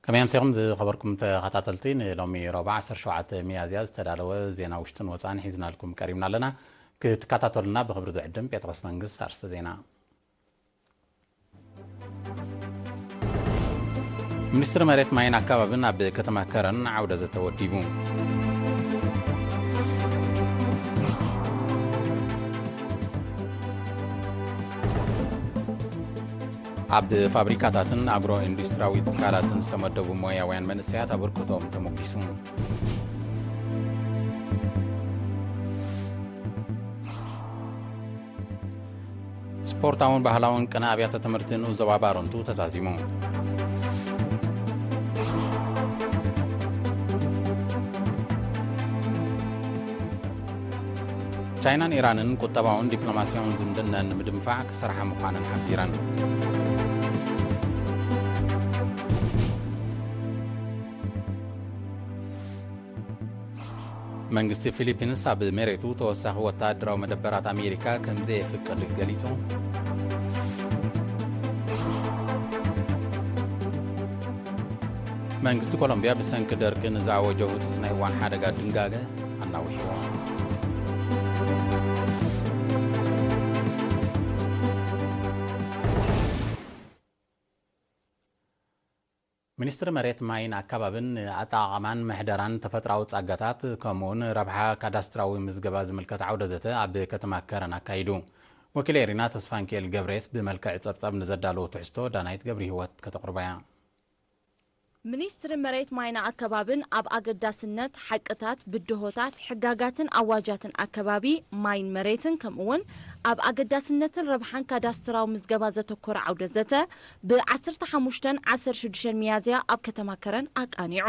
ከመይ ኣምሲኹም ዝኸበርኩም ተኸታተልቲ፣ ንሎሚ ረቡዕ ዓሰርተ ሸውዓተ ሚያዝያ ዝተዳለወ ዜና ውሽጥን ወጻእን ሒዝናልኩም ቀሪብና ኣለና። ክትከታተሉና ብኽብሪ ዝዕድም ጴጥሮስ መንግስት። ኣርስተ ዜና። ሚኒስትሪ መሬት ማይን ኣከባብን ኣብ ከተማ ከረን ዓውደ ዘተ ወዲቡ። ኣብ ፋብሪካታትን ኣግሮ ኢንዱስትሪያዊ ትካላትን ዝተመደቡ ሞያውያን መንእሰያት ኣበርክቶኦም ተሞጊሱ። ስፖርታውን ባህላውን ቅነ ኣብያተ ትምህርቲ ንኡስ ዞባ ባረንቱ ተዛዚሙ። ቻይናን ኢራንን ቁጠባውን ዲፕሎማስያውን ዝምድነን ንምድንፋዕ ክሰርሓ ምዃነን ሓቢረን። መንግስቲ ፊሊፒንስ ኣብ መሬቱ ተወሳኺ ወተሃደራዊ መደበራት ኣሜሪካ ከም ዘየፍቅድ ገሊጹ። መንግስቲ ኮሎምቢያ ብሰንኪ ደርቂ ንዝኣወጆ ህጹጽ ናይ እዋን ሓደጋ ድንጋገ ኣናዊሕዎ። ሚኒስትሪ መሬት ማይን ኣከባብን ንኣጠቓቕማን ምሕደራን ተፈጥራዊ ጸጋታት ከምኡውን ረብሓ ካዳስትራዊ ምዝገባ ዝምልከት ዓውደ ዘተ ኣብ ከተማ ከረን ኣካይዱ። ወኪል ኤሪና ተስፋንኪኤል ገብሬስ ብመልክዕ ጸብጻብ ንዘዳለዎ ትሕዝቶ ዳናይት ገብረ ህይወት ከተቕርቦ እያ። ሚኒስትሪ መሬት ማይን ኣከባብን ኣብ ኣገዳስነት ሓቅታት፣ ብድሆታት፣ ሕጋጋትን ኣዋጃትን ኣከባቢ ማይን መሬትን ከምኡውን ኣብ ኣገዳስነትን ረብሓን ካዳስትራዊ ምዝገባ ዘተኮረ ዓውደ ዘተ ብ ዓሰርተ ሓሙሽተን ዓሰርተ ሽዱሽተን ሚያዝያ ኣብ ከተማ ከረን ኣቃኒዑ።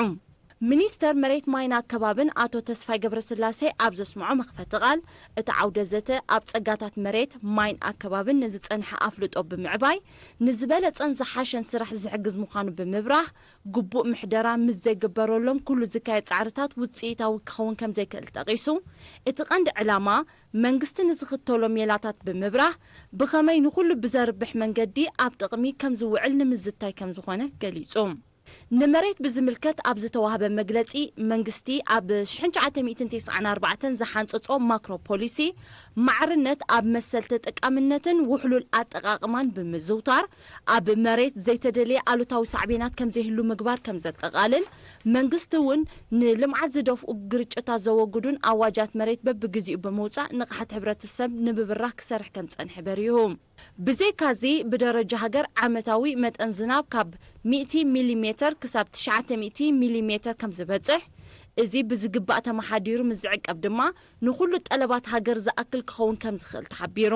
ሚኒስተር መሬት ማይን ኣከባብን ኣቶ ተስፋይ ገብረስላሴ ኣብ ዘስምዖ መኽፈቲ ቃል፣ እቲ ዓውደ ዘተ ኣብ ጸጋታት መሬት፣ ማይን ኣከባብን ንዝጸንሐ ኣፍልጦ ብምዕባይ፣ ንዝበለጸን ዝሓሸን ስራሕ ዝሕግዝ ምዃኑ ብምብራህ፣ ግቡእ ምሕደራ ምስ ዘይግበረሎም ኩሉ ዝካየድ ጻዕርታት ውጽኢታዊ ክኸውን ከም ዘይክእል ጠቒሱ፣ እቲ ቀንዲ ዕላማ መንግስቲ ንዝኽተሎ ሜላታት ብምብራህ፣ ብኸመይ ንኹሉ ብዘርብሕ መንገዲ ኣብ ጥቕሚ ከም ዝውዕል ንምዝታይ ከም ዝኾነ ገሊጹ። ንመሬት ብዝምልከት ኣብ ዝተዋህበ መግለጺ፣ መንግስቲ ኣብ ሽሕን ትሽዓተ ሚእትን ተስዓን ኣርባዕተን ዝሓንጸጾ ማክሮ ፖሊሲ፣ ማዕርነት ኣብ መሰል ተጠቃምነትን ውሕሉል ኣጠቓቕማን ብምዝውታር፣ ኣብ መሬት ዘይተደልየ ኣሉታዊ ሳዕቤናት ከም ዘይህሉ ምግባር ከም ዘጠቓልል፣ መንግስቲ እውን ንልምዓት ዝደፍኡ ግርጭታት ዘወግዱን ኣዋጃት መሬት በብግዚኡ ብምውጻእ ንቕሓት ሕብረተሰብ ንምብራህ ክሰርሕ ከም ዝጸንሐ በሪሁ። ብዘይካዚ፣ ብደረጃ ሃገር ዓመታዊ መጠን ዝናብ ካብ ሚእቲ ሚሊ ሜተር ክሳብ ትሽዓተ ሚእቲ ሚሊ ሜተር ከም ዝበጽሕ፣ እዚ ብዝግባእ ተመሓዲሩ ምስ ዝዕቀብ ድማ ንኹሉ ጠለባት ሃገር ዝኣክል ክኸውን ከም ዝኽእል ተሓቢሩ።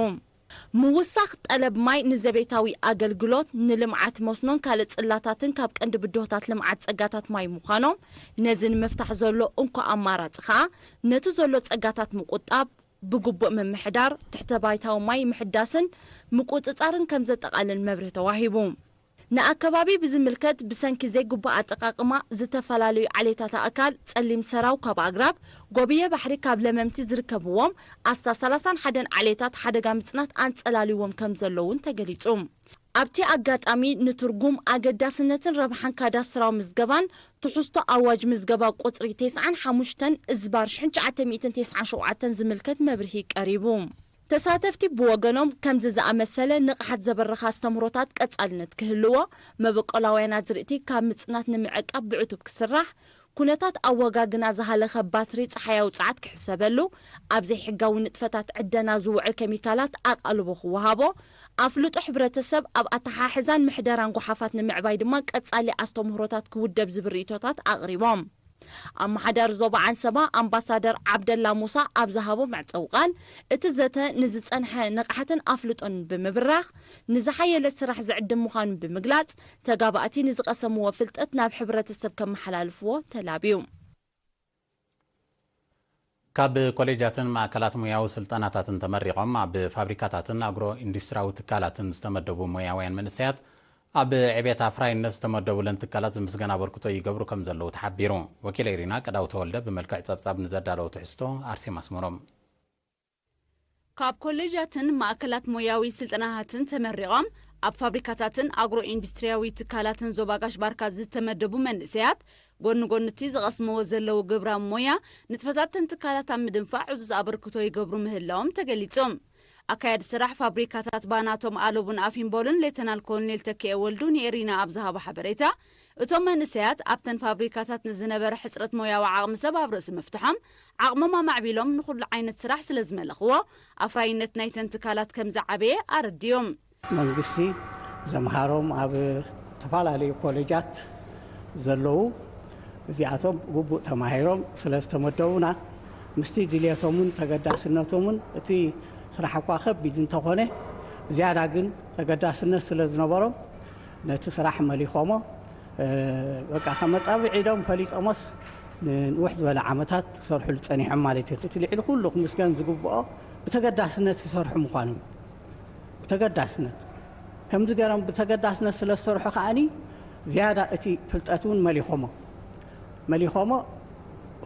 ምውሳኽ ጠለብ ማይ ንዘቤታዊ ኣገልግሎት፣ ንልምዓት መስኖን ካልእ ጽላታትን ካብ ቀንዲ ብድሆታት ልምዓት ጸጋታት ማይ ምዃኖም፣ ነዚ ንምፍታሕ ዘሎ እንኮ ኣማራጺ ከኣ ነቲ ዘሎ ጸጋታት ምቁጣብ፣ ብግቡእ ምምሕዳር፣ ትሕተ ባይታዊ ማይ ምሕዳስን ምቁጽጻርን ከም ዘጠቓልል መብርሂ ተዋሂቡ። ንኣከባቢ ብዝምልከት፣ ብሰንኪ ዘይግቡእ ኣጠቓቕማ ዝተፈላለዩ ዓሌታት ኣእካል፣ ጸሊም ሰራው ካብ ኣግራብ፣ ጎብየ ባሕሪ ካብ ለመምቲ ዝርከብዎም ኣስታት ሰላሳን ሓደን ዓሌታት ሓደጋ ምጽናት ኣንጸላልይዎም ከም ዘሎ እውን ተገሊጹ። ኣብቲ ኣጋጣሚ፣ ንትርጉም ኣገዳስነትን ረብሓን ካዳስትራዊ ምዝገባን ትሕዝቶ ኣዋጅ ምዝገባ ቁጽሪ ተስዓን ሓሙሽተን እዝባር ሽሕን ትሽዓተ ሚእትን ተስዓን ሸውዓተን ዝምልከት መብርሂ ቀሪቡ። ተሳተፍቲ ብወገኖም፣ ከምዚ ዝኣመሰለ ንቕሓት ዘበርኽ ኣስተምህሮታት ቀጻልነት ክህልዎ፣ መበቆላውያን ኣዝርእቲ ካብ ምጽናት ንምዕቃብ ብዕቱብ ክስራሕ፣ ኩነታት ኣወጋግና ዝሃለኸ ባትሪ ጸሓያዊ ጸዓት ክሕሰበሉ፣ ኣብ ዘይሕጋዊ ንጥፈታት ዕደና ዝውዕል ኬሚካላት ኣቓልቦ ክወሃቦ፣ ኣፍልጦ ሕብረተሰብ ኣብ ኣተሓሕዛን ምሕደራን ጓሓፋት ንምዕባይ ድማ ቀጻሊ ኣስተምህሮታት ክውደብ ዝብል ርእይቶታት ኣቕሪቦም። ኣመሓዳሪ ዞባ ዓንሰባ ኣምባሳደር ዓብደላ ሙሳ ኣብ ዝሃቦ መዕጸዊ ቃል፣ እቲ ዘተ ንዝጸንሐ ንቕሓትን ኣፍልጦን ብምብራኽ፣ ንዝሓየለ ስራሕ ዝዕድም ምዃኑ ብምግላጽ፣ ተጋባእቲ ንዝቐሰምዎ ፍልጠት ናብ ሕብረተሰብ ከመሓላልፍዎ ተላብዩ። ካብ ኮሌጃትን ማእከላት ሞያዊ ስልጠናታትን ተመሪቖም ኣብ ፋብሪካታትን ኣግሮ ኢንዱስትሪያዊ ትካላትን ዝተመደቡ ሞያውያን መንእሰያት፣ ኣብ ዕቤት ኣፍራይነት ዝተመደቡለን ትካላት ዝምስገን ኣበርክቶ ይገብሩ ከም ዘለዉ ተሓቢሩ። ወኪል ኤሪና ቀዳው ተወልደ ብመልክዕ ጸብጻብ ንዘዳለዎ ትሕዝቶ ኣርሴማ ኣስመሮም። ካብ ኮሌጃትን ማእከላት ሞያዊ ስልጠናታትን ተመሪቖም ኣብ ፋብሪካታትን ኣግሮ ኢንዱስትሪያዊ ትካላትን ዞባ ጋሽ ባርካ ዝተመደቡ መንእሰያት፣ ጎኒ ጎኒ እቲ ዝቐስምዎ ዘለዉ ግብራዊ ሞያ፣ ንጥፈታተን ትካላት ኣብ ምድንፋዕ ዕዙዝ ኣበርክቶ ይገብሩ ምህላዎም ተገሊጹ። ኣካያዲ ስራሕ ፋብሪካታት ባናቶም ኣለቡን ኣፊምቦልን ሌተናል ኮሎኔል ተኪኤ ወልዱ ንኤሪና ኣብ ዝሃቦ ሓበሬታ፣ እቶም መንእሰያት ኣብተን ፋብሪካታት ንዝነበረ ሕጽረት ሞያዊ ዓቕሚ ሰብ ኣብ ርእሲ ምፍትሖም፣ ዓቕሞም ኣማዕቢሎም ንኹሉ ዓይነት ስራሕ ስለ ዝመለኽዎ፣ ኣፍራይነት ናይተን ትካላት ከም ዝዓበየ ኣረዲኡ። መንግስቲ ዘምሃሮም ኣብ ዝተፈላለዩ ኮሌጃት ዘለዉ እዚኣቶም ግቡእ ተማሂሮም ስለ ዝተመደቡና፣ ምስቲ ድልየቶምን ተገዳስነቶምን፣ እቲ ስራሕ እኳ ከቢድ እንተኾነ፣ ዝያዳ ግን ተገዳስነት ስለ ዝነበሮም፣ ነቲ ስራሕ መሊኾሞ። እ፣ በቃ፣ ከመጻብዒዶም ፈሊጦሞስ ንንውሕ ዝበለ ዓመታት ክሰርሑሉ ጸኒሖም ማለት እዩ። እቲ ልዕሊ ኩሉ ክምስገን ዝግብኦ ብተገዳስነት ዝሰርሑ ምዃኖም፣ ብተገዳስነት። ከምዚ ገይሮም ብተገዳስነት ስለ ዝሰርሑ ከኣኒ፣ ዝያዳ እቲ ፍልጠት እውን መሊኾሞ፣ መሊኾሞ።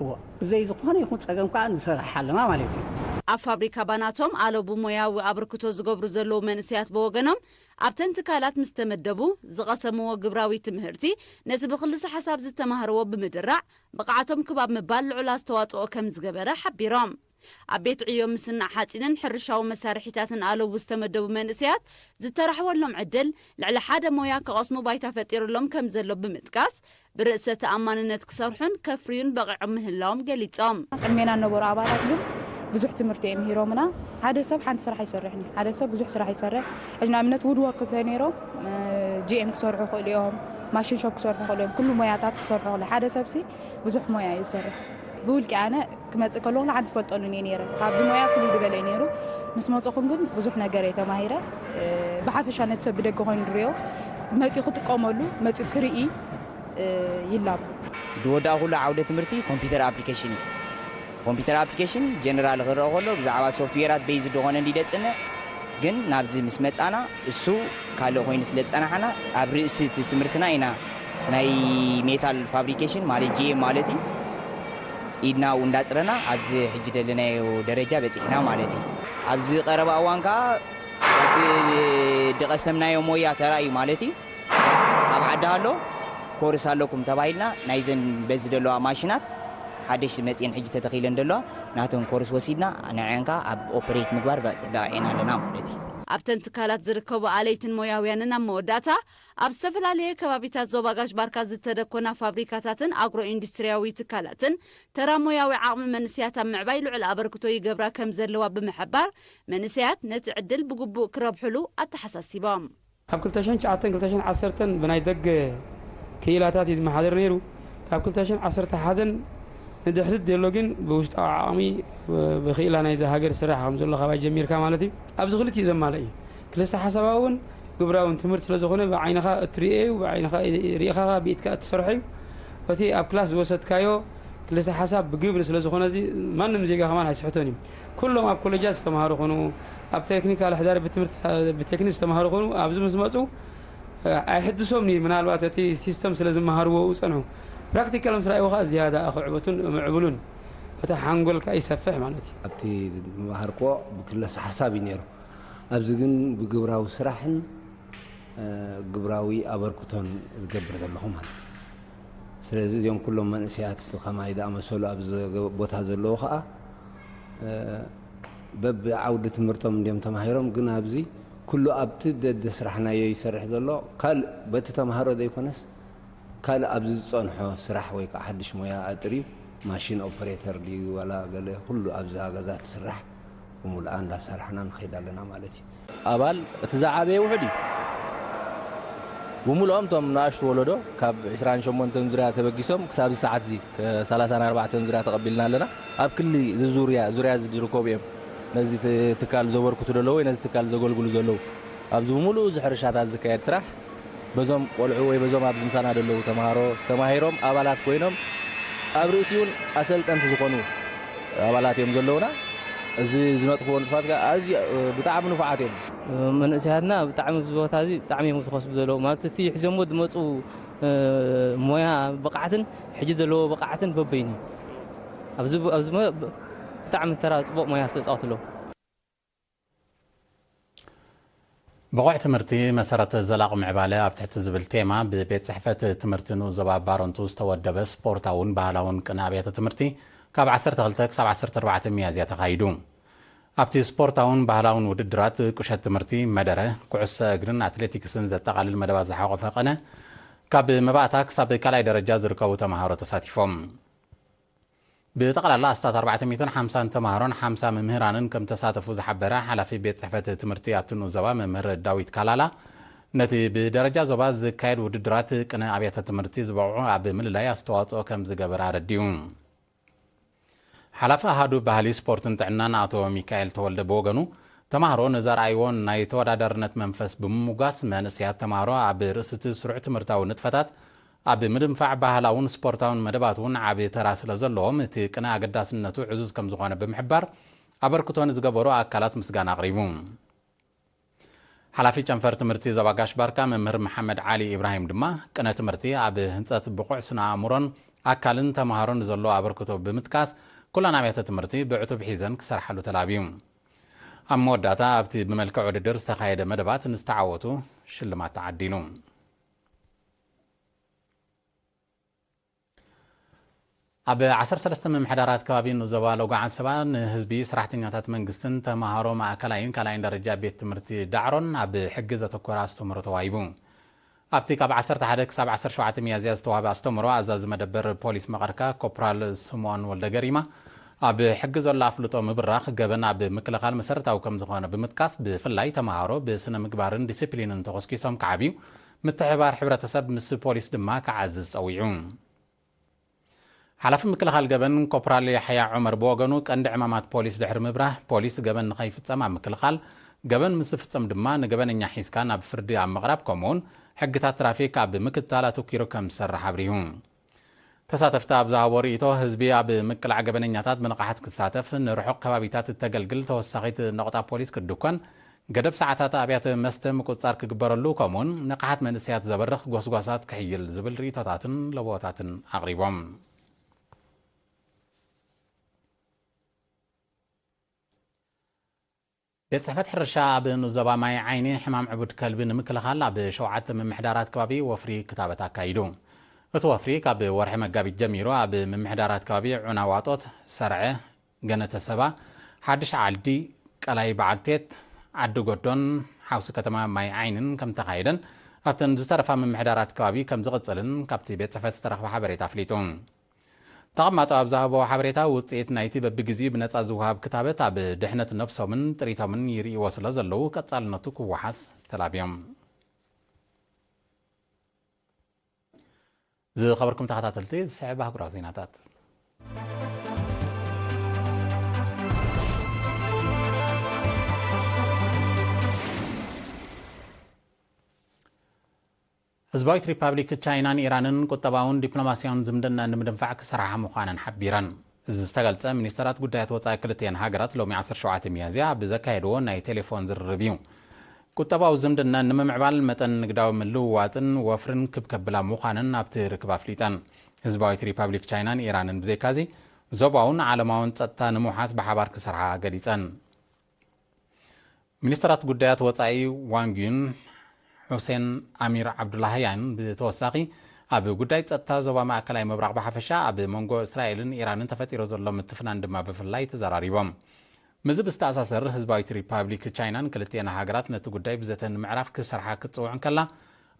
እዎ፣ ብዘይ ዝኾነ ይኹን ጸገም ከኣ ንሰርሕ ኣለና ማለት እዩ። ኣብ ፋብሪካ ባናቶም ኣለቡ ሞያዊ ኣበርክቶ ዝገብሩ ዘለዉ መንእሰያት ብወገኖም፣ ኣብተን ትካላት ምስ ተመደቡ፣ ዝቐሰምዎ ግብራዊ ትምህርቲ፣ ነቲ ብክልሰ ሓሳብ ዝተማህርዎ ብምድራዕ፣ ብቕዓቶም ክብ ኣብ ምባል ልዑል ኣስተዋጽኦ ከም ዝገበረ ሓቢሮም። ኣብ ቤት ዕዮ ምስናዕ ሓጺንን ሕርሻዊ መሳርሒታትን ኣለቡ ዝተመደቡ መንእሰያት፣ ዝተራሕወሎም ዕድል፣ ልዕሊ ሓደ ሞያ ክቐስሙ ባይታ ፈጢሩሎም ከም ዘሎ ብምጥቃስ፣ ብርእሰ ተኣማንነት ክሰርሑን ከፍርዩን በቒዖም ምህላዎም ገሊጾም። ቅድሜና ዝነበሩ ኣባላት ግን ብዙሕ ትምህርቲ እዮም ምሂሮምና። ሓደ ሰብ ሓንቲ ስራሕ ኣይሰርሕን እዩ። ሓደ ሰብ ብዙሕ ስራሕ ይሰርሕ። ሕጂ ንኣብነት ውድወርክ እንተነይሮም፣ እ፣ ጂ ኤም ክሰርሑ ይኽእሉ እዮም፣ ማሽን ሾፕ ክሰርሑ ይኽእሉ እዮም፣ ኩሉ ሞያታት ክሰርሑ ይኽእሉ። ሓደ ሰብሲ ብዙሕ ሞያ እዩ ዝሰርሕ። ብውልቂ ኣነ ክመጽእ ከለኹ ንሓንቲ ፈልጠሉን እየ ነይረ። ካብዚ ሞያ ፍልይ ዝበለ እዩ ነይሩ። ምስ መጽኹም ግን ብዙሕ ነገር እየ ተማሂረ። እ፣ ብሓፈሻ ነቲ ሰብ ብደገ ኮይኑ ዝሪኦ፣ መጺኡ ክጥቀመሉ፣ መጺኡ ክርኢ፣ እ፣ ይላቦ። ዝወዳእኩሉ ዓውደ ትምህርቲ ኮምፒውተር ኣፕሊኬሽን እዩ። ኮምፒውተር ኣፕሊኬሽን ጀነራል ክረአ ከሎ ብዛዕባ ሶፍትዌራት ቤይዝ ዝኾነ እንዲ ደጽንዕ፣ ግን ናብዚ ምስ መጻና እሱ ካልእ ኮይኑ ስለ ዝጸናሕና፣ ኣብ ርእሲ እቲ ትምህርትና ኢና ናይ ሜታል ፋብሪኬሽን ማለት ጂ ኤም ማለት እዩ ኢድና እንዳጽረና ኣብዚ ሕጂ ደለናዮ ደረጃ በጺሕና ማለት እዩ። ኣብዚ ቀረባ እዋን ከኣ እቲ ዝቐሰምናዮ ሞያ ተራእዩ ማለት እዩ። ኣብ ዓዲ ኣሎ ኮርስ ኣለኩም ተባሂልና፣ ናይዘን በዚ ዘለዋ ማሽናት ሓደሽቲ መጺኤን ሕጂ ተተኺለን ዘለዋ ናተን ኮርስ ወሲድና፣ ንዐን ከኣ ኣብ ኦፐሬት ምግባር በ-፣ በቒዕና ኣለና ማለት እዩ። ኣብተን ትካላት ዝርከቡ ኣለይትን ሞያውያንን ኣብ መወዳእታ፣ ኣብ ዝተፈላለየ ከባቢታት ዞባ ጋሽ ባርካ ዝተደኮና ፋብሪካታትን ኣግሮ ኢንዱስትሪያዊ ትካላትን ተራ ሞያዊ ዓቕሚ መንእሰያት ኣብ ምዕባይ ልዑል ኣበርክቶ ይገብራ ከም ዘለዋ ብምሕባር፣ መንእሰያት ነቲ ዕድል ብግቡእ ክረብሕሉ ኣተሓሳሲቦም። ኣብ ክልተ ሽሕን ትሽዓተን ክልተ ሽሕን ዓሰርተን ብናይ ደገ ክኢላታት እዩ ዝመሓደር ነይሩ። ካብ ክልተ ሽሕን ዓሰርተ ሓደን ንድሕሪት ዘሎ ግን ብውሽጣዊ ዓቕሚ፣ ብክኢላ ናይዛ ሃገር ስራሕ ከም ዘሎ ካባይ ጀሚርካ ማለት እዩ። ኣብዚ ክልቲኡ ዘማልእ እዩ። ክልሰ ሓሳባዊ እውን ግብራውን ትምህርቲ ስለ ዝኾነ ብዓይንኻ እትርእዮ እዩ፣ ብዓይንኻ ርኢኻ ብኢድካ እትሰርሖ እዩ። እቲ ኣብ ክላስ ዝወሰድካዮ ክልሰ ሓሳብ ብግብሪ ስለ ዝኾነ እዚ ማንም ዜጋ ከማን ኣይስሕቶን እዩ። ኩሎም ኣብ ኮሌጃት ዝተምሃሩ ኾኑ፣ ኣብ ቴክኒካል ሕዳር ብትምህርቲ ብቴክኒክ ዝተምሃሩ ኾኑ፣ ኣብዚ ምስ መጹ ኣይሕድሶም እዩ። ምናልባት እቲ ሲስተም ስለ ዝመሃርዎ ዝጸንሑ፣ ፕራክቲካል ምስ ረኣይዎ ከኣ ዝያዳ ክዕበቱን ምዕብሉን እቲ ሓንጎል ከኣ ይሰፍሕ ማለት እዩ። ኣብቲ ዝመሃርክዎ ብክለሰ ሓሳብ እዩ ነይሩ። ኣብዚ ግን ብግብራዊ ስራሕን፣ እ፣ ግብራዊ ኣበርክቶን ዝገብር ዘለኹ ማለት እዩ። ስለዚ እዚኦም ኩሎም መንእሰያት ከማይ ዝኣመሰሉ ኣብዚ ዘገ-፣ ቦታ ዘለዉ ከኣ፣ እ፣ በብዓውዲ ትምህርቶም እንድዮም ተማሂሮም፣ ግን ኣብዚ ኩሉ ኣብቲ ደደስራሕናዮ ይሰርሕ ዘሎ፣ ካልእ በቲ ተምሃሮ ዘይኮነስ፣ ካልእ ኣብዚ ዝጸንሖ ስራሕ ወይ ከዓ ሓድሽ ሞያ ኣጥርዩ፣ ማሽን ኦፐሬተር ድዩ ዋላ ገለ፣ ኩሉ ኣብዛ ገዛ ትስራሕ ብምሉኣ እንዳሰራሕና ንኸይድ ኣለና ማለት እዩ። ኣባል እቲ ዝዓበየ ውሑድ እዩ። ብምሉኦም እቶም ንኣሽቱ ወለዶ ካብ ዕስራን ሸሞንተን ዙርያ ተበጊሶም ክሳብ እዚ ሰዓት እዚ ሰላሳን ኣርባዕተን ዙርያ ተቐቢልና ኣለና። ኣብ ክሊ እዚ ዙርያ፣ ዙርያ እዚ ዝርከቡ እዮም ነዚ ት-፣ ትካል ዘበርክቱ ዘለዉ ወይ ነዚ ትካል ዘገልግሉ ዘለዉ። ኣብዚ ብምሉኡ እዚ ሕርሻታት ዝካየድ ስራሕ በዞም ቆልዑ ወይ በዞም ኣብዚ ምሳና ዘለዉ ተምሃሮ ተማሂሮም ኣባላት ኮይኖም ኣብ ርእሲኡን ኣሰልጠንቲ ዝኾኑ ኣባላት እዮም ዘለዉና። እዚ ዝነጥፍዎ ንጥፋት ከኣ ኣዝዩ፣ እ፣ ብጣዕሚ ንፉዓት እዮም። መንእሰያትና ብጣዕሚ ኣብዚ ቦታ እዚ ብጣዕሚ እዮም ዝኸስቡ ዘለዉ። ማለት እቲ ሒዞምዎ ዝመጹ፣ እ፣ ሞያ ብቕዓትን ሕጂ ዘለዎ ብቕዓትን በበይኑ እዩ። ኣብዚ፣ ኣብዚ ሞ-፣ ብ-፣ ብጣዕሚ ተራ ጽቡቕ ሞያ ዝተጻወቱ ኣለዉ። ብቑዕ ትምህርቲ መሰረት ዘላቒ ምዕባለ ኣብ ትሕቲ ዝብል ቴማ ብቤት ጽሕፈት ትምህርቲ ንኡስ ዞባ ባረንቱ ዝተወደበ ስፖርታውን ባህላውን ቅነ ኣብያተ ትምህርቲ ካብ ዓሰርተ ክልተ ክሳብ ዓሰርተ ኣርባዕተ ሚያዝያ ተኻይዱ። ኣብቲ ስፖርታውን ባህላውን ውድድራት ቁሸት ትምህርቲ፣ መደረ፣ ኩዕሶ እግርን ኣትሌቲክስን ዘጠቓልል መደባት ዝሓቖፈ ቅነ ካብ መባእታ ክሳብ ካልኣይ ደረጃ ዝርከቡ ተምሃሮ ተሳቲፎም። ብጠቕላላ ኣስታት ኣርባዕተ ሚእትን ሓምሳን ተምሃሮን ሓምሳ መምህራንን ከም ተሳተፉ ዝሓበረ ሓላፊ ቤት ጽሕፈት ትምህርቲ ኣብቲ ንኡስ ዞባ መምህር ዳዊት ካላላ፣ ነቲ ብደረጃ ዞባ ዝካየድ ውድድራት ቅነ ኣብያተ ትምህርቲ ዝበቕዑ ኣብ ምልላይ ኣስተዋጽኦ ከም ዝገበረ ኣረዲኡ። ሓላፊ ኣሃዱ ባህሊ ስፖርትን ጥዕናን ኣቶ ሚካኤል ተወልደ ብወገኑ፣ ተምሃሮ ንዘርኣይዎ ናይ ተወዳዳርነት መንፈስ ብምምጓስ፣ መንእሰያት ተምሃሮ ኣብ ርእሲ እቲ ስሩዕ ትምህርታዊ ንጥፈታት ኣብ ምድንፋዕ ባህላውን ስፖርታውን መደባት እውን ዓቢ ተራ ስለ ዘለዎም፣ እቲ ቅነ ኣገዳስነቱ ዕዙዝ ከም ዝኾነ ብምሕባር፣ ኣበርክቶ ንዝገበሩ ኣካላት ምስጋና ኣቕሪቡ። ሓላፊ ጨንፈር ትምህርቲ ዞባ ጋሽ ባርካ መምህር መሓመድ ዓሊ ኢብራሂም ድማ፣ ቅነ ትምህርቲ ኣብ ህንጸት ብቑዕ ስነ ኣእምሮን ኣካልን ተምሃሮን ዘሎ ኣበርክቶ ብምጥቃስ፣ ኩለን ኣብያተ ትምህርቲ ብዕቱብ ሒዘን ክሰርሓሉ ተላብዩ። ኣብ መወዳእታ ኣብቲ ብመልክዕ ውድድር ዝተኻየደ መደባት ንዝተዓወቱ ሽልማት ተዓዲሉ። ኣብ ዓሰርተ ሰለስተ ምምሕዳራት ከባቢ ንዞባ ሎጎ ዓንሰባ ንህዝቢ፣ ሰራሕተኛታት መንግስትን ተምሃሮ ማእከላይን ካልኣይን ደረጃ ቤት ትምህርቲ ዳዕሮን ኣብ ሕጊ ዘተኮረ ኣስተምህሮ ተዋሂቡ። ኣብቲ ካብ ዓሰርተ ሓደ ክሳብ ዓሰርተ ሸውዓተ ሚያዝያ ዝተዋህበ ኣስተምህሮ፣ ኣዛዚ መደበር ፖሊስ መቐርካ ኮፕራል ስምኦን ወልደገሪማ፣ ኣብ ሕጊ ዘሎ ኣፍልጦ ምብራኽ ገበን ኣብ ምክልኻል መሰረታዊ ከም ዝኾነ ብምጥቃስ፣ ብፍላይ ተምሃሮ ብስነ ምግባርን ዲሲፕሊንን ተኾስኪሶም ክዓብዩ፣ ምትሕብባር ሕብረተሰብ ምስ ፖሊስ ድማ ክዓዝዝ ጸዊዑ። ሓላፊ ምክልኻል ገበን ኮፕራል ያሕያ ዑመር ብወገኑ፣ ቀንዲ ዕማማት ፖሊስ ድሕሪ ምብራህ፣ ፖሊስ ገበን ንኸይፍጸም ኣብ ምክልኻል፣ ገበን ምስ ዝፍጸም ድማ ንገበነኛ ሒዝካ ናብ ፍርዲ ኣብ ምቕራብ፣ ከምኡውን ሕግታት ትራፊክ ኣብ ምክትታል ኣተኲሩ ከም ዝሰርሕ ኣብሪሁ። ተሳተፍቲ ኣብ ዝሃቦ ርእይቶ፣ ህዝቢ ኣብ ምቅላዕ ገበነኛታት ብንቕሓት ክሳተፍ፣ ንርሑቕ ከባቢታት እተገልግል ተወሳኺት ነቑጣ ፖሊስ ክድኮን፣ ገደብ ሰዓታት ኣብያተ መስተ ምቁጽጻር ክግበረሉ፣ ከምኡውን ንቕሓት መንእሰያት ዘበርኽ ጎስጓሳት ክሕይል ዝብል ርእይቶታትን ለበዎታትን ኣቕሪቦም። ቤት ጽሕፈት ሕርሻ ኣብ ንኡስ ዞባ ማይ ዓይኒ ሕማም ዕቡድ ከልቢ ንምክልኻል ኣብ ሸውዓተ ምምሕዳራት ከባቢ ወፍሪ ክታበት ኣካይዱ። እቲ ወፍሪ ካብ ወርሒ መጋቢት ጀሚሩ ኣብ ምምሕዳራት ከባቢ ዑና ዋጦት፣ ሰርዐ፣ ገነተ ሰባ፣ ሓድሽ ዓዲ፣ ቀላይ በዓልቴት፣ ዓዲ ጎዶን ሓውሲ ከተማ ማይ ዓይንን ከም ተኻየደን ኣብተን ዝተረፋ ምምሕዳራት ከባቢ ከም ዝቕጽልን ካብቲ ቤት ጽሕፈት ዝተረኽበ ሓበሬታ ኣፍሊጡ። ተቐማጦ ኣብ ዝሃቦ ሓበሬታ፣ ውጽኢት ናይቲ በብግዜኡ ብነጻ ዝወሃብ ክታበት ኣብ ድሕነት ነብሶምን ጥሪቶምን ይርእይዎ ስለ ዘለዉ፣ ቀጻልነቱ ክወሓስ ተላብዮም። ዝኸበርኩም ተኸታተልቲ፣ ዝስዕብ ኣህጉራዊ ዜናታት። ህዝባዊት ሪፓብሊክ ቻይናን ኢራንን ቁጠባውን ዲፕሎማስያውን ዝምድና ንምድንፋዕ ክሰርሓ ምዃነን ሓቢረን። እዚ ዝተገልጸ፣ ሚኒስተራት ጉዳያት ወጻኢ ክልቲኤን ሃገራት ሎሚ ዓሰርተ ሸውዓተ ሚያዝያ ኣብ ዘካየድዎ ናይ ቴሌፎን ዝርርብ እዩ። ቁጠባዊ ዝምድና ንምምዕባል፣ መጠን ንግዳዊ ምልውዋጥን ወፍርን ክብ ከብላ ምዃነን ኣብቲ ርክብ ኣፍሊጠን። ህዝባዊት ሪፓብሊክ ቻይናን ኢራንን ብዘይካዚ፣ ዞባውን ዓለማውን ጸጥታ ንምውሓስ ብሓባር ክሰርሓ ገሊጸን። ሚኒስተራት ጉዳያት ወጻኢ ዋንግ ዩን፣ ሑሴን ኣሚር ዓብዱላህያን ብተወሳኺ፣ ኣብ ጉዳይ ጸጥታ ዞባ ማእከላይ ምብራቕ ብሓፈሻ፣ ኣብ መንጎ እስራኤልን ኢራንን ተፈጢሩ ዘሎ ምትፍናን ድማ ብፍላይ ተዘራሪቦም። ምስዚ ብዝተኣሳሰር፣ ህዝባዊት ሪፓብሊክ ቻይናን ክልቲኤን ሃገራት ነቲ ጉዳይ ብዘተ ንምዕራፍ ክሰርሓ ክትጽውዕ እንከላ፣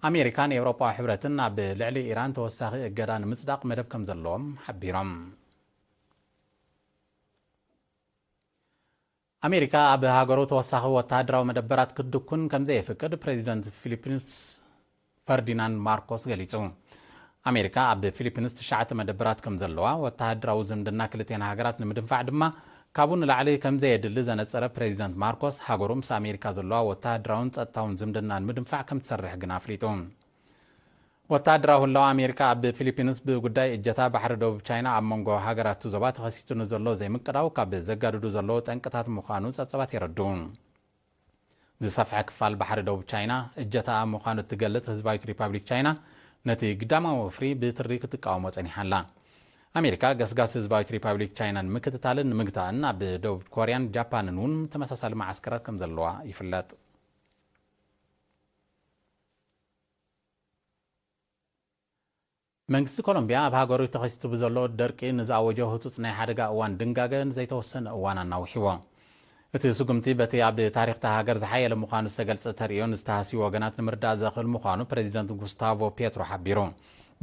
ኣሜሪካን ኤውሮጳዊ ሕብረትን ኣብ ልዕሊ ኢራን ተወሳኺ እገዳ ንምጽዳቕ መደብ ከም ዘለዎም ሓቢሮም። ኣሜሪካ ኣብ ሃገሩ ተወሳኺ ወተሃደራዊ መደበራት ክትድኩን ከም ዘየፍቅድ ፕሬዚደንት ፊሊፒንስ ፈርዲናንድ ማርኮስ ገሊጹ። ኣሜሪካ ኣብ ፊሊፒንስ ትሽዓተ መደበራት ከም ዘለዋ፣ ወተሃደራዊ ዝምድና ክልቲኤን ሃገራት ንምድንፋዕ ድማ ካብኡ ንላዕሊ ከም ዘየድሊ ዘነጸረ ፕሬዚደንት ማርኮስ፣ ሃገሩ ምስ ኣሜሪካ ዘለዋ ወተሃደራውን ጸጥታውን ዝምድና ንምድንፋዕ ከም ትሰርሕ ግን ኣፍሊጡ። ወተሃደራዊ ህላወ ኣሜሪካ ኣብ ፊሊፒንስ ብጉዳይ እጀታ ባሕሪ ደቡብ ቻይና ኣብ መንጎ ሃገራት ዞባ ተኸሲቱ ንዘሎ ዘይምቅዳው ካብ ዘጋድዱ ዘለዉ ጠንቅታት ምዃኑ ጸብጸባት የረድኡ። ዝሰፍሐ ክፋል ባሕሪ ደቡብ ቻይና እጀታ ምዃኑ እትገልጽ ህዝባዊት ሪፓብሊክ ቻይና፣ ነቲ ግዳማዊ ወፍሪ ብትሪ ክትቃወሞ ጸኒሓ ኣላ። ኣሜሪካ ገስጋስ ህዝባዊት ሪፓብሊክ ቻይና ንምክትታልን ንምግታእን ኣብ ደቡብ ኮርያን ጃፓንን እውን ተመሳሳሊ መዓስከራት ከም ዘለዋ ይፍለጥ። መንግስቲ ኮሎምቢያ ኣብ ሃገሩ ተኸሲቱ ብዘሎ ደርቂ ንዝኣወጆ ህጹጽ ናይ ሓደጋ እዋን ድንጋገ ንዘይተወሰነ እዋን ኣናውሕዎ። እቲ ስጉምቲ በቲ ኣብ ታሪኽ እታ ሃገር ዝሓየለ ምዃኑ ዝተገልጸ ተርእዮ ንዝተሃስዩ ወገናት ንምርዳእ ዘኽእል ምዃኑ ፕሬዚደንት ጉስታቮ ፔትሮ ሓቢሩ።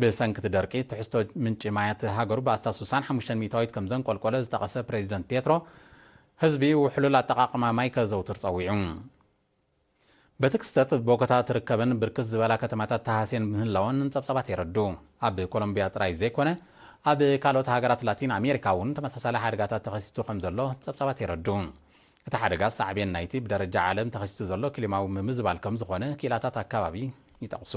ብሰንኪ እቲ ደርቂ ትሕዝቶ ምንጪ ማያት ሃገሩ ብኣስታት ስሳን ሓሙሽተን ሚእታዊት ከም ዘንቆልቆለ ዝጠቐሰ ፕሬዚደንት ፔትሮ፣ ህዝቢ ውሕሉል ኣጠቓቕማ ማይ ከዘውትር ጸዊዑ። በቲ ክስተት ቦጎታ ትርከበን ብርክት ዝበላ ከተማታት ተሃስየን ምህላወን ጸብጻባት የረድኡ። ኣብ ኮሎምቢያ ጥራይ ዘይኮነ፣ ኣብ ካልኦት ሃገራት ላቲን ኣሜሪካ እውን ተመሳሳሊ ሓደጋታት ተኸሲቱ ከም ዘሎ ጸብጻባት የረድኡ። እቲ ሓደጋ ሳዕቤን ናይቲ ብደረጃ ዓለም ተኸሲቱ ዘሎ ክሊማዊ ምምዝባል ከም ዝኾነ ክኢላታት ኣካባቢ ይጠቕሱ።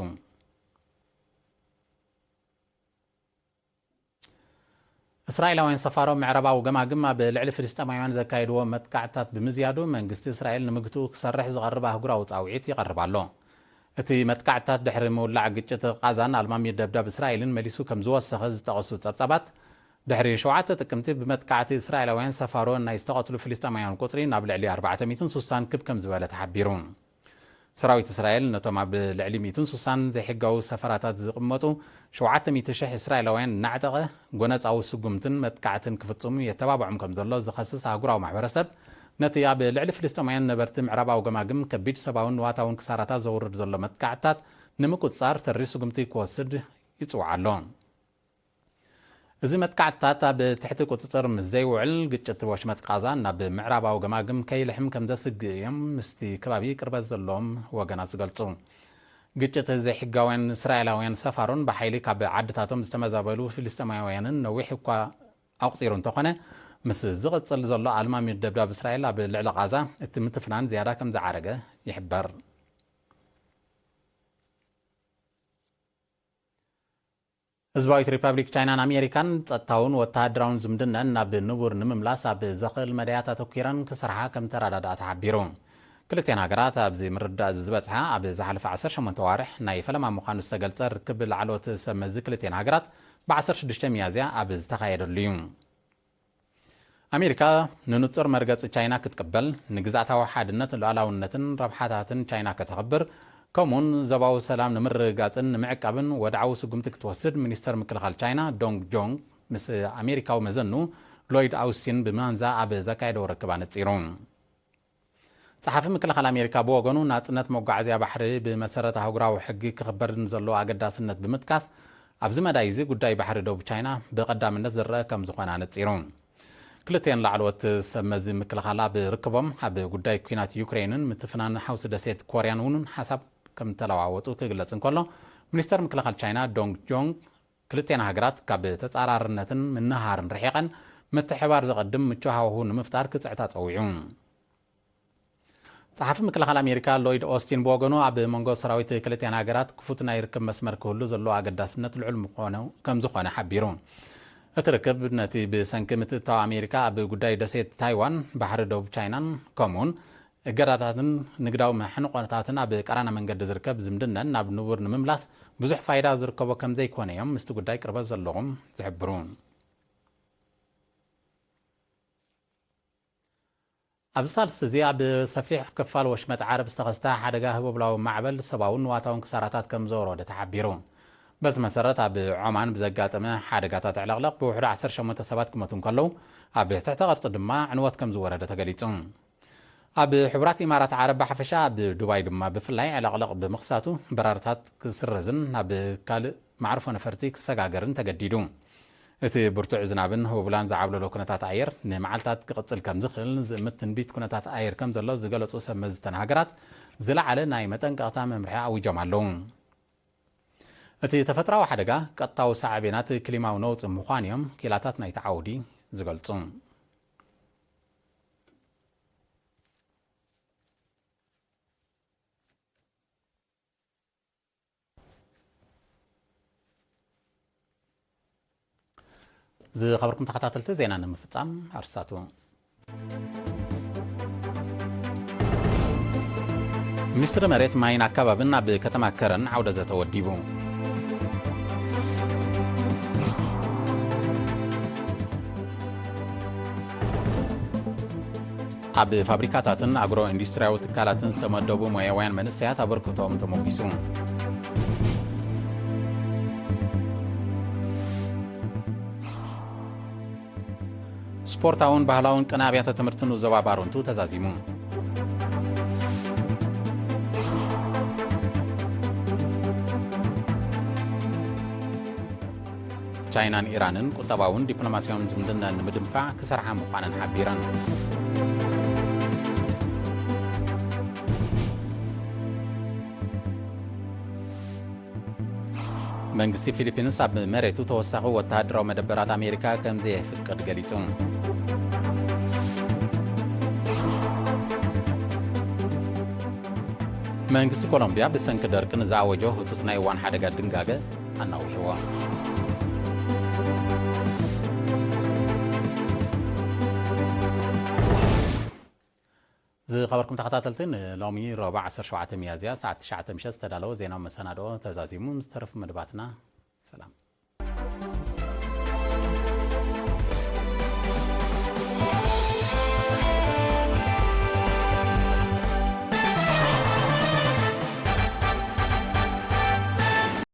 እስራኤላውያን ሰፋሮ ምዕራባዊ ገማግም ኣብ ልዕሊ ፍልስጤማውያን ዘካየድዎ መጥቃዕትታት ብምዝያዱ መንግስቲ እስራኤል ንምግትኡ ክሰርሕ ዝቐርብ ኣህጉራዊ ጻውዒት ይቐርብ ኣሎ። እቲ መጥቃዕትታት ድሕሪ ምውላዕ ግጭት ቓዛን ኣልማሚ ደብዳብ እስራኤልን መሊሱ ከም ዝወሰኸ ዝጠቐሱ ጸብጻባት፣ ድሕሪ ሸውዓተ ጥቅምቲ ብመጥቃዕቲ እስራኤላውያን ሰፋሮ ናይ ዝተቐትሉ ፍልስጤማውያን ቁጽሪ ናብ ልዕሊ ኣርባዕተ ሚእትን ስሳን ክብ ከም ዝበለ ተሓቢሩ። ሰራዊት እስራኤል ነቶም ኣብ ልዕሊ ሚእትን ስሳን ዘይሕጋዊ ሰፈራታት ዝቕመጡ ሸውዓተ ሚእቲ ሽሕ እስራኤላውያን እናዕጠቐ፣ ጎነጻዊ ስጉምትን መጥቃዕትን ክፍጽሙ የተባብዖም ከም ዘሎ ዝኸስስ ኣህጉራዊ ማሕበረሰብ፣ ነቲ ኣብ ልዕሊ ፍልስጤማውያን ነበርቲ ምዕራባዊ ገማግም ከቢድ ሰብኣውን ንዋታውን ክሳራታት ዘውርድ ዘሎ መጥቃዕትታት ንምቁጽጻር ተሪ ስጉምቲ ክወስድ ይጽውዓ ኣሎ። እዚ መጥቃዕትታት ኣብ ትሕቲ ቁጽጽር ምስ ዘይውዕል፣ ግጭት ወሽመጥ ቃዛ ናብ ምዕራባዊ ገማግም ከይልሕም ከም ዘስግእ እዮም ምስቲ ከባቢ ቅርበት ዘለዎም ወገናት ዝገልጹ። ግጭት ዘይሕጋውያን እስራኤላውያን ሰፋሮን ብሓይሊ ካብ ዓድታቶም ዝተመዛበሉ ፍልስጤማውያንን ነዊሕ እኳ ኣቑጺሩ እንተኾነ፣ ምስ ዝቕጽል ዘሎ ኣልማሚ ደብዳብ እስራኤል ኣብ ልዕሊ ቃዛ፣ እቲ ምትፍናን ዝያዳ ከም ዝዓረገ ይሕበር። ህዝባዊት ሪፐብሊክ ቻይናን ኣሜሪካን ጸጥታውን ወተሃደራውን ዝምድነን ናብ ንቡር ንምምላስ ኣብ ዘኽእል መዳያት ኣተኲረን ክሰርሓ ከም ተረዳድኣ ተሓቢሩ። ክልቲኣን ሃገራት ኣብዚ ምርድዳእ እዚ ዝበጽሓ ኣብ ዝሓለፈ ዓሰርተ ሸሞንተ ዋርሕ ናይ ፈለማ ምዃኑ ዝተገልጸ ርክብ ላዕለዎት ሰብ መዚ ክልቲኣን ሃገራት ብ ዓሰርተ ሽዱሽተ ሚያዝያ ኣብ ዝተኻየደሉ እዩ። ኣሜሪካ ንንጹር መርገጺ ቻይና ክትቅበል፣ ንግዝኣታዊ ሓድነት፣ ሉዓላውነትን ረብሓታትን ቻይና ከተኽብር፣ ከምኡውን ዞባዊ ሰላም ንምርግጋጽን ንምዕቃብን ወድዓዊ ስጉምቲ ክትወስድ ሚኒስተር ምክልኻል ቻይና ዶንግ ጆንግ ምስ ኣሜሪካዊ መዘኑ ሎይድ ኣውስቲን ብማንዛ ኣብ ዘካየደዎ ርክብ ኣነጺሩ። ጸሓፊ ምክልኻል ኣሜሪካ ብወገኑ፣ ናጽነት መጓዓዝያ ባሕሪ ብመሰረት ኣህጉራዊ ሕጊ ክኽበር ንዘለዎ ኣገዳስነት ብምጥቃስ፣ ኣብዚ መዳይ እዚ ጉዳይ ባሕሪ ደቡብ ቻይና ብቐዳምነት ዝረአ ከም ዝኾነ ኣነጺሩ። ክልቲኤን ላዕለዎት ሰብ መዚ ምክልኻል ኣብ ርክቦም፣ ኣብ ጉዳይ ኲናት ዩክሬንን ምትፍናን ሓውሲ ደሴት ኮርያን እውን ሓሳብ ከም ተለዋወጡ ክግለጽ እንከሎ፣ ሚኒስተር ምክልኻል ቻይና ዶንግ ጆንግ፣ ክልቲኤን ሃገራት ካብ ተጻራርነትን ምንሃርን ርሒቐን፣ ምትሕባር ዘቐድም ምቹእ ሃዋህው ንምፍጣር ክጽዕታ ጸዊዑ። ጸሓፊ ምክልኻል ኣሜሪካ ሎይድ ኦስቲን ብወገኑ፣ ኣብ መንጎ ሰራዊት ክልቲኣን ሃገራት ክፉት ናይ ርክብ መስመር ክህሉ ዘለዎ ኣገዳስነት ልዑል ምዃኑ ከም ዝኾነ ሓቢሩ። እቲ ርክብ ነቲ ብሰንኪ ምትእትታው ኣሜሪካ ኣብ ጉዳይ ደሴት ታይዋን፣ ባሕሪ ደቡብ ቻይናን፣ ከምኡውን እገዳታትን ንግዳዊ መሕንቆታትን ኣብ ቀራና መንገዲ ዝርከብ ዝምድነን ናብ ንቡር ንምምላስ ብዙሕ ፋይዳ ዝርከቦ ከም ዘይኮነ እዮም ምስቲ ጉዳይ ቅርበት ዘለዎም ዝሕብሩ። ኣብዚ ሳልስቲ እዚ ኣብ ሰፊሕ ክፋል ወሽመጥ ዓረብ ዝተኸስተ ሓደጋ ህቦብላዊ ማዕበል ሰብኣውን ንዋታውን ክሳራታት ከም ዘውረደ ተሓቢሩ። በዚ መሰረት ኣብ ዖማን ብዘጋጠመ ሓደጋታት ዕለቕለቕ ብውሕዱ ዓሰርተ ሸሞንተ ሰባት ክሞቱ እንከለዉ፣ ኣብ ትሕተ ቅርጺ ድማ ዕንወት ከም ዝወረደ ተገሊጹ። ኣብ ሕቡራት ኢማራት ዓረብ ብሓፈሻ፣ ኣብ ዱባይ ድማ ብፍላይ ዕለቕለቕ ብምኽሳቱ በረራታት ክስረዝን ናብ ካልእ መዕርፎ ነፈርቲ ክሰጋገርን ተገዲዱ። እቲ ብርቱዕ ዝናብን ህቦብላን ዝዓብለሎ ኩነታት ኣየር ንመዓልታት ክቕጽል ከም ዝኽእል ዝእምት ትንቢት ኩነታት ኣየር ከም ዘሎ ዝገለጹ ሰብ መዚ እተን ሃገራት፣ ዝለዓለ ናይ መጠንቀቕታ መምርሒ ኣዊጆም ኣለዉ። እቲ ተፈጥሮኣዊ ሓደጋ ቀጥታዊ ሳዕቤናት ክሊማዊ ነውጺ ምዃኑ እዮም ክኢላታት ናይቲ ዓውዲ ዝገልጹ። ዝኸበርኩም ተኸታተልቲ፣ ዜና ንምፍጻም ኣርስታቱ። ሚኒስትሪ መሬት፣ ማይን ኣካባብን ኣብ ከተማ ከረን ዓውደ ዘተ ወዲቡ። ኣብ ፋብሪካታትን ኣግሮ ኢንዱስትሪያዊ ትካላትን ዝተመደቡ ሞያውያን መንእሰያት ኣበርክቶኦም ተሞጊሱ። ስፖርታውን ባህላውን ቅነ ኣብያተ ትምህርቲ ንዞባ ባረንቱ ተዛዚሙ። ቻይናን ኢራንን ቁጠባውን ዲፕሎማሲያውን ዝምድና ንምድንፋዕ ክሰርሓ ምዃነን ሓቢረን። መንግስቲ ፊሊፒንስ ኣብ መሬቱ ተወሳኺ ወተሃደራዊ መደበራት ኣሜሪካ ከም ዘየፍቅድ ገሊጹ። መንግስቲ ኮሎምቢያ ብሰንኪ ደርቂ ንዝኣወጆ ህጹጽ ናይ እዋን ሓደጋ ድንጋገ ኣናዊሕዎ። ዝኸበርኩም ተኸታተልቲ፣ ንሎሚ ረቡዕ ዓሰርተ ሸውዓተ ሚያዝያ ሰዓት ትሽዓተ ምሸት ዝተዳለወ ዜናዊ መሰናድኦ ተዛዚሙ። ምስ ተረፉ መደባትና ሰላም።